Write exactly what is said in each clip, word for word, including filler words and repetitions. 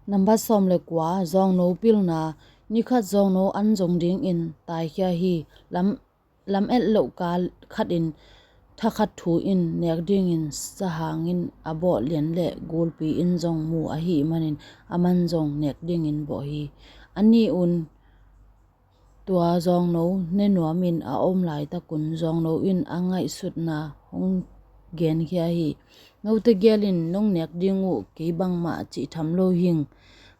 Nambat sawm le kua, zawngno pilna. Nikhat zawngno an zong dingin taikhia hi. Lam, lam et loh kal khatin thakhat thu in nek dingin sahang in a bawh lian le gulpi in zong mu ahih manin aman zong nek dingin bawh hi. A nih un tua zawngno ne nuamin a om laitakun zawngno in a ngaihsutna hong genkhia hi. Note gel in nong nek ding uh kei bangmah cih tham lo hing.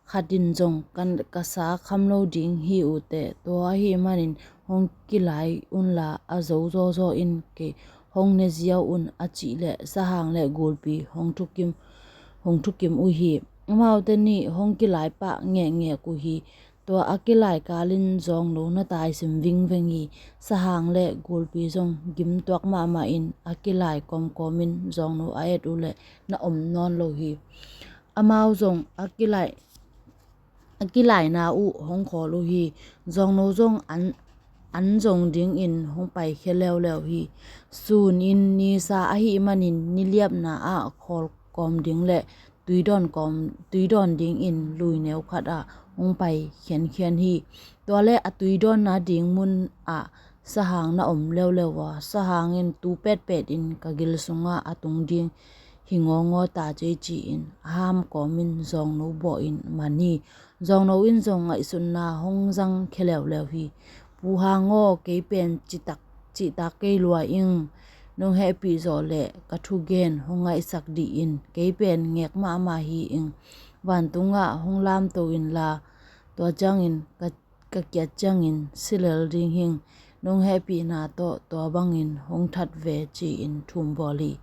Khat in zong kan ka sa kham lo ding hi uh teh, tua ahih manin hong kilai unla a zo zawzaw in kei hong ne ziau un a cih leh sahang le gulpi hong thukim, hong thukim uh hi. Amaute nih hong kilai pah ngekngek uh hi. Tua a kilai kalin zawngno na taisim vingveng hi. Sahang le gulpi zong gimtuak mahmah in a kilai kawmkawmin zawngno a et uh leh na om nawn lo hi. Amau zong a kilai, a kilaina uh hong khawl uh hi. Zawngno zong an, an zong dingin hong paikhia leuleu hi. Sun in nisa ahih manin niliapna ah khawl kawm ding le tuidawn kawm, tuidawn dingin luineu khat ah hong pai khiankhian hi. Tua le a tuidawnna ding mun ah sahang na om leuleu a, sahang in tu petpet in ka gil sungah a tung ding hi ngawngawta cei ci-in a ham kawmin zawngno bawh in man hi. Zawngno in zong ngaihsutna hong zang khia leuleu hi. Pu Hang aw, kei pen citak, cihtak kei lua ing. Nong hehpih zawh leh ka thugen hong ngaihsak dih in, kei pen ngek mahmah hi ing. Vantungah hong lamto inla, tua ciangin ka, ka kiat ciangin si lel ding hing. Nong hehpihna tawh tua bangin hong that ve ci-in thumbawl hi.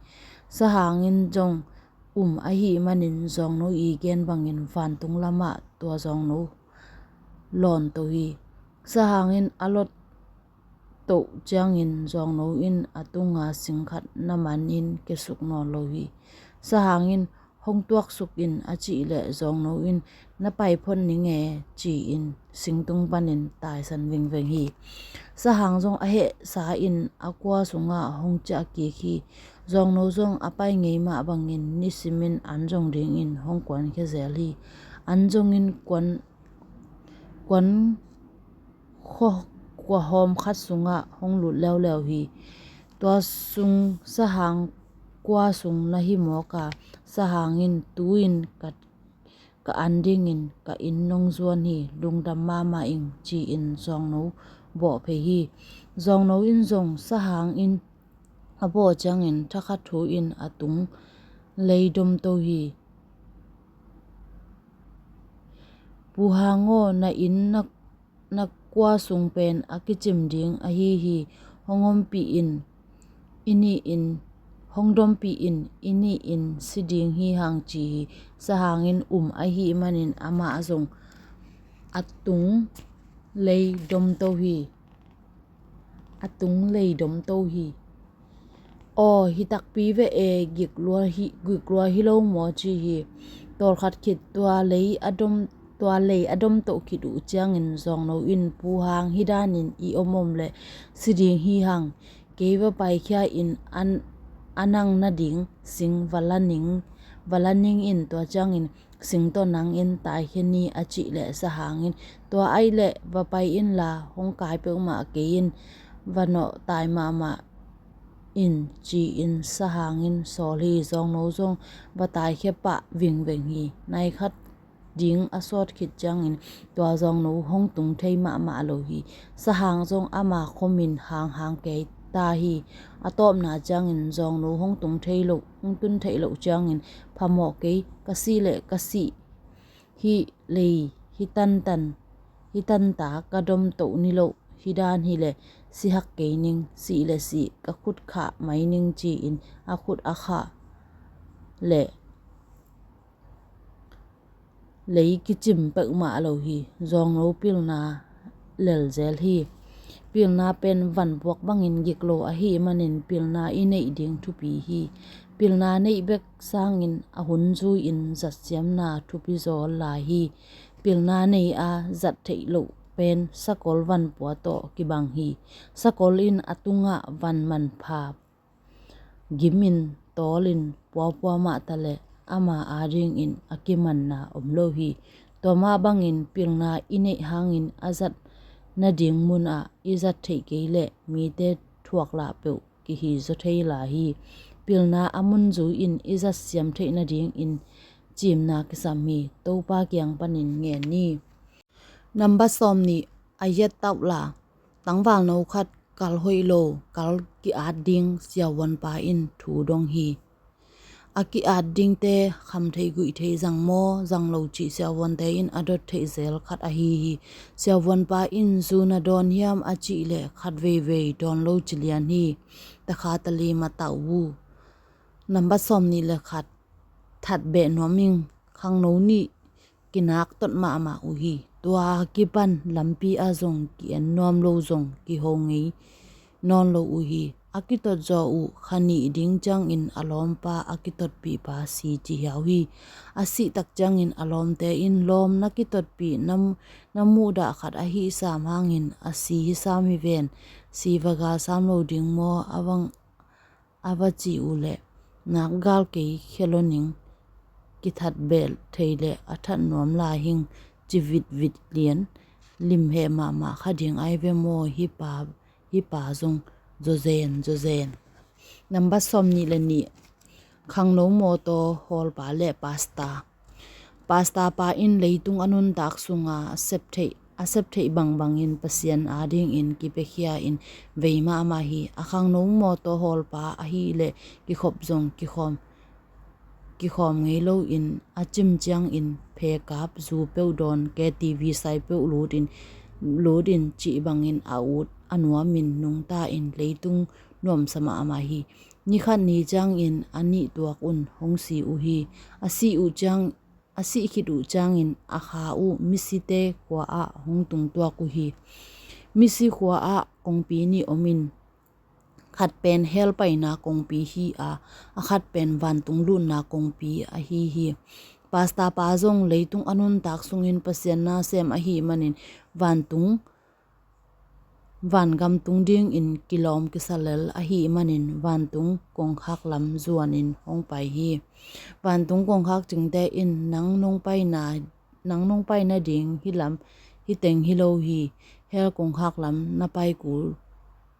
Sahang in zong um ahih manin zawngno i gen bangin vantung lamah tua zawngno lawnto hi. Sahang in a lottoh ciangin zawngno in a tunga sing khat na manin kiasuk nawn lo hi. Sahang in hong tuaksuk in a cih leh zawngno in na paiphot ning e ci-in singtung panin taisan vingveng hi. Sahang zong a hehsa in a kua sungah hong ciah kik hi. Zawngno zong a pai ngei mah bangin nisimin an zong dingin hong kuankhia zel hi. An zongin kuan, kuan khua, khuahawm khat sungah hong lut leuleu hi. Tua sung sahang kua sung na hi mawk a, sahang in tu-in ka, ka an dingin ka inn nong zuan hi, lungdam mahmah ing ci-in zawngno bawh phei hi. Zawngno in zong sahang in a bawh ciangin thakhat thu in a tung lei domto hi. Pu Hang aw, na inn na, na kua sung pen a kicim ding ahi hi. Hong ompih in, i nih in, hong dompih in, i nih in si ding hi hang ci hi. Sahang in um ahih manin amah zong a tung lei domto hi. A tung lei domto hi. Aw, hi takpi ve e, gik lua hi, gik lua hi lo maw ci hi. Tawlkhat khit tua lei a dom, tua lei a domtoh khit uh ciangin zawngno in Pu Hang hi danin i om om leh si ding hi hang. Kei va paikhia in an, a nang nading sing va la ning, va la ning in tua ciangin sing tawh nang in taikhia ni a cih leh sahang in tua ahih leh va pai inla hong kai peuhmah kei in, va nawh tai mahmah in ci-in sahang in sawl hi. Zawngno zong va taikhia pah vingveng hi. Nai khat ding a sawt khit ciangin tua zawngno hong tung thei mahmah lo hi. Sahang zong ama khomin hanghang kei ta hi. A tawpna ciangin zawngno hong tung thei loh, hong tun theih loh ciangin phamawh kei, ka sih leh ka sih hi lei, hi tantan, hi tanta ka domtoh ni loh hi dan hi leh si hak kei ning, sih leh sih ka khut khah mai ning ci-in a khut a khah leh lei kicim peuhmah lo hi. Zawngno pilna lel zel hi. Pilna pen vanpuak bangin gik lo ahih manin pilna i neih ding thupi hi. Pilna neih bek sangin a hun zui-in zatsiamna thupi zaw lai hi. Pilna nei a zat theih loh pen sakol vanpua tawh kibang hi. Sakol in a tungah van manpha gimin tawlin puapua mah ta leh ama adingin a kimanna om lo hi. Tua mah bangin pilna i neih hangin a zat nading munah i zat theih kei leh mite thuak lah peuh kihi zaw thei lai hi. Pilna a mun zui-in i zat siam theih nadingin cimna kisam hi. Topa kiang panin ngen ni. Nambat sawm nih, a yet tauh la. Tangvalno khat kal hoih lo, kal ki-at ding siavuanpa in thu dong hi. A ki-at dingte kham thei guih thei zang maw zang lo cih siavuante in a dot theih zel khat ahi hi. Siavuanpa in zu na dawn hiam a cih leh khat veivei dawn lo ci lian hi. Takha tali ma tauh uh. Nambat sawm nih le khat, that beh nuam ing. Khangno nih kinak tot mahmah uh hi. Tua kipan lampi ah zong ki-en nuam lo zong kiho ngei nawn lo uh hi. A kitot zaw uh kha nih ding ciangin a lawmpa a kitotpihpa si ci hiau hi. A sih tak ciangin a lawmte in lawm na kitotpih na, na muhdah khat ahi sam hangin a si hi sam hi ven. Si va gal sam lo ding maw a vang a va ci uh leh nak gal kei khia lo ning. Kithat beh thei leh a that nuam lai hing ci vitvit lian. Lim heh mahmah kha ding ai ve maw hi pa, hi pa zong zaw zen zaw zen. Nambat sawm nih le nih, khangno mawtaw hawlpa le pasta. Pasta pa in leitung a nuntak sunga a sep theih, a sep theih bangbangin Pasian adingin kipiakhia in vei mahmah hi. A khangno mawtaw hawlpa ahih leh kikhop zong kikhawm, kikhawm ngei loin a cim ciangin phekap zu peuh dawn, K T V sai peuh lutin, lutin cih bangin a ut a nuamin nungta in leitung nuamsa mahmah hi. Nikhat ni ciangin a nih tuak un hong si uh hi. A sih uh ciang, a sih khit uh ciangin a kha uh misite khua ah hong tung tuak uh hi. Misi khua ah kongpi nih om in, khat pen hell paina kongpi hi a, a khat pen vantung lutna kongpi ahi hi. Pasta pa zong leitung a nuntak sungin Pasian nasem ahih manin vantung, vangam tung dingin kilawm kisa lel ahih manin vantung kongkhak lam zuanin hong pai hi. Vantung kongkhak cingte in nang nong paina, nang nong paina ding hi lam, hi teng hi lo hi. Hell kongkhak lam na pai kul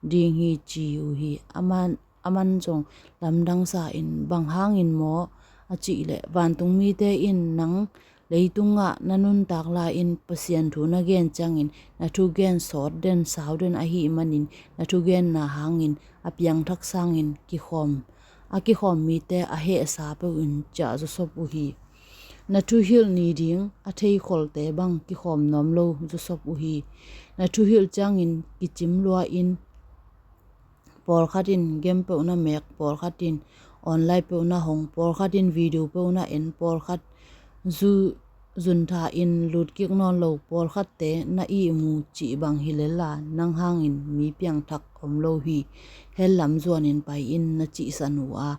ding hi ci uh hi. Aman, aman zong lamdang sa in, bang hangin maw a cih leh vantung mite in nang leitungah na nuntak lai-in Pasian thu na gen ciangin na thugen sawt den sau den ahih manin na thugenna hangin a piangthak sangin kikhawm, a kikhawm mite a hehsa peuhin ciah zawsop uh hi. Na thuhilh ni ding a theikholte bang kikhawm nuam lo zawsop uh hi. Na thuhilh ciangin kicim lua in pawlkhat in game peuh na mek, pawlkhat in online peuh na hong, pawlkhat in video peuh na en, pawlkhat zu zuntha in lutkik nawn lo, pawlkhatte na ihmu cih bang hi lel a, nang hangin mi piangthak om lo hi. Hell lam zuanin pai in na cihsan uh a,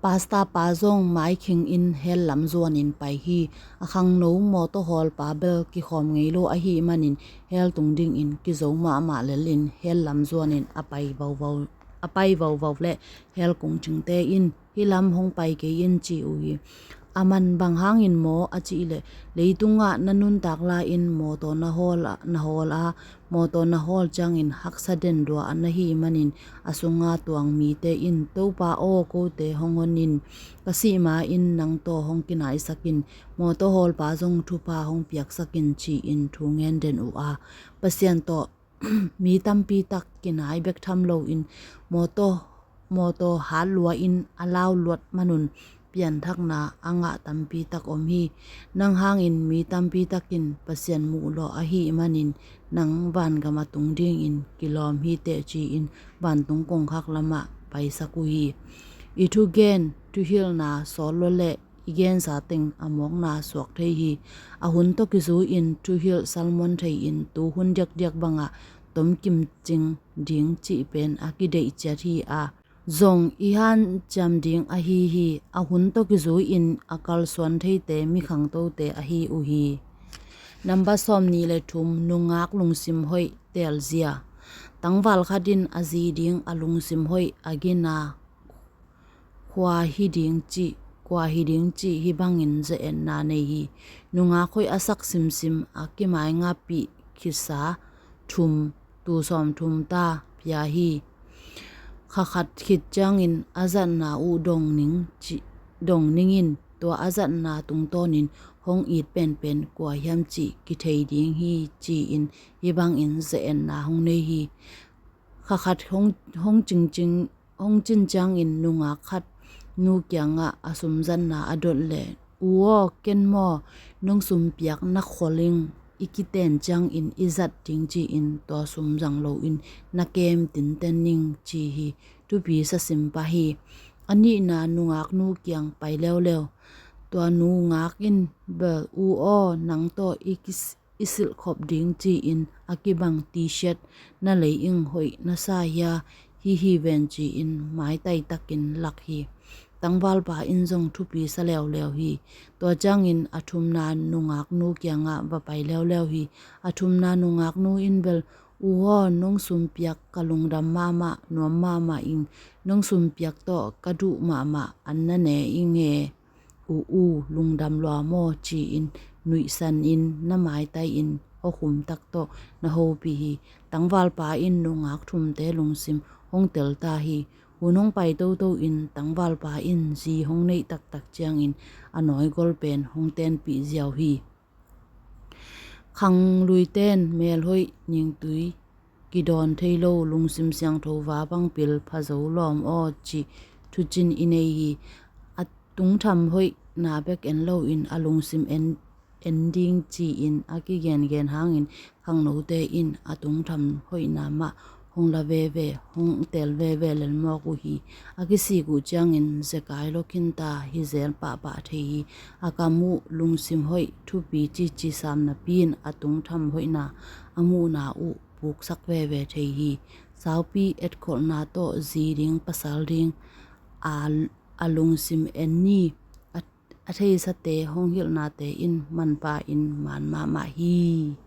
pasta pa zong maikhing in hell lam zuanin pai hi. A khangno mawtaw hawlpa bel kikhawm ngei lo ahih manin hell tung dingin kizo mahmah lelin hell lam zuanin a pai vauvau, a pai vauvau leh hell kong cingte in hih lam hong pai kei in ci uh hi. Aman bang hangin maw a cih leh leitungah na nuntak lai-in mawtaw na hawl a, na hawl a, mawtaw na hawl ciangin haksa den dua na hih manin a sunga tuang mite in Topa aw, kote hong hon in, ka sih ma-in nang tawh hong kinaisak in, mawtaw hawlpa zong thupha hong piaksak in ci-in thu ngen den uh a, Pasian tawh mi tampi tak kinai bek tham loin mawtaw, mawtaw hat lua in a lau luat manun pianthakna a ngah tampi tak om hi. Nang hangin mi tampi takin Pasian muh lawh ahih manin nang vangam a tung dingin kilawm hi teh ci-in vantung kongkhak lamah paisak uh hi. I thugen thuhilhna sawl lua leh i gensa teng a mawkna suak thei hi. A hun tawh kizui-in thuhilh salmon thei-in tuhun diakdiak bangah tomkim cing ding cih pen a kideih ciat hi a, zong i hanciam ding ahi hi. A hun tawh kizui-in a kalsuan theite mi khangtote ahi uh hi. Nambat sawm nih le thum, nungak lungsim hoih teelzia. Tangval khat in a zi ding a lungsim hoih a gina khua hi ding cih kua hi ding cih hih bangin ze-etna nei hi. Nungak hoih a sak simsim a kimaingapih khitsa thum, tuu sawmthum ta pia hi. Kha khat khit ciangin a zatna uh dong ning ci-, dong ningin tua a zatna tungtawnin hong it penpen kua hiam cih kithei ding hi ci-in hih bangin ze-etna hong nei hi. Kha khat hong, hong cingcing, hong cin ciangin nungak khat nu kiangah a sum zatna a dot leh, "U aw, ken maw nong sum piak na kholin i kiten ciangin i zat ding ci-in tua sum zang loin na kem tinten ning," ci hi. Thupi sa sim pah hi. A nihna nungak nu kiang pai leuleu. Tua nungak in bel, "U aw, nang tawh i kis-, i silhkhop ding ci-in a kibang T-shirt na lei ing, hoih na sa hia, hih hi ven," ci-in maitai takin lak hi. Tangvalpa in zong thupi sa leuleu hi. Tua ciangin a thumna nungak nu kiangah va pai leuleu hi. A thumna nungak nu in bel, "U aw, nong sum piak ka lungdam mahmah, nuam mahmah ing, nong sum piak tawh ka duh mahmah, an na ne ing e. U, u, lungdam lua maw?" ci-in nuihsanin na maitai-in awkhum tak tawh na hopih hi. Tangvalpa in nungak thumte lungsim hong tel ta hi. Hun hong pai toto in tangvalpa in zi hong neih taktak ciangin a nawigol pen hong tenpih ziau hi. Khangluite in melhoih ningtui kidawn thei lo, lungsim siangtho va bang pil pha zo lawm aw cih thucin i nei hi. A tungtham hoihna bek en loin a lungsim en, en ding ci-in a kigengen hangin khangnote in a tungtham hoihna mah hong la veve, hong tel veve lelmawk uh hi. A kisik uh ciangin zekai lo khinta hi zel pahpah thei hi. A kam uh lungsim hoih thupi cici sam napi-in a tungtham hoihna a muhna uh puksak veve thei hi. Saupi etkholhna tawh zi ding pasal ding a, a lungsim en ni a, a theisate hong hilhnate in manpha in man mahmah hi.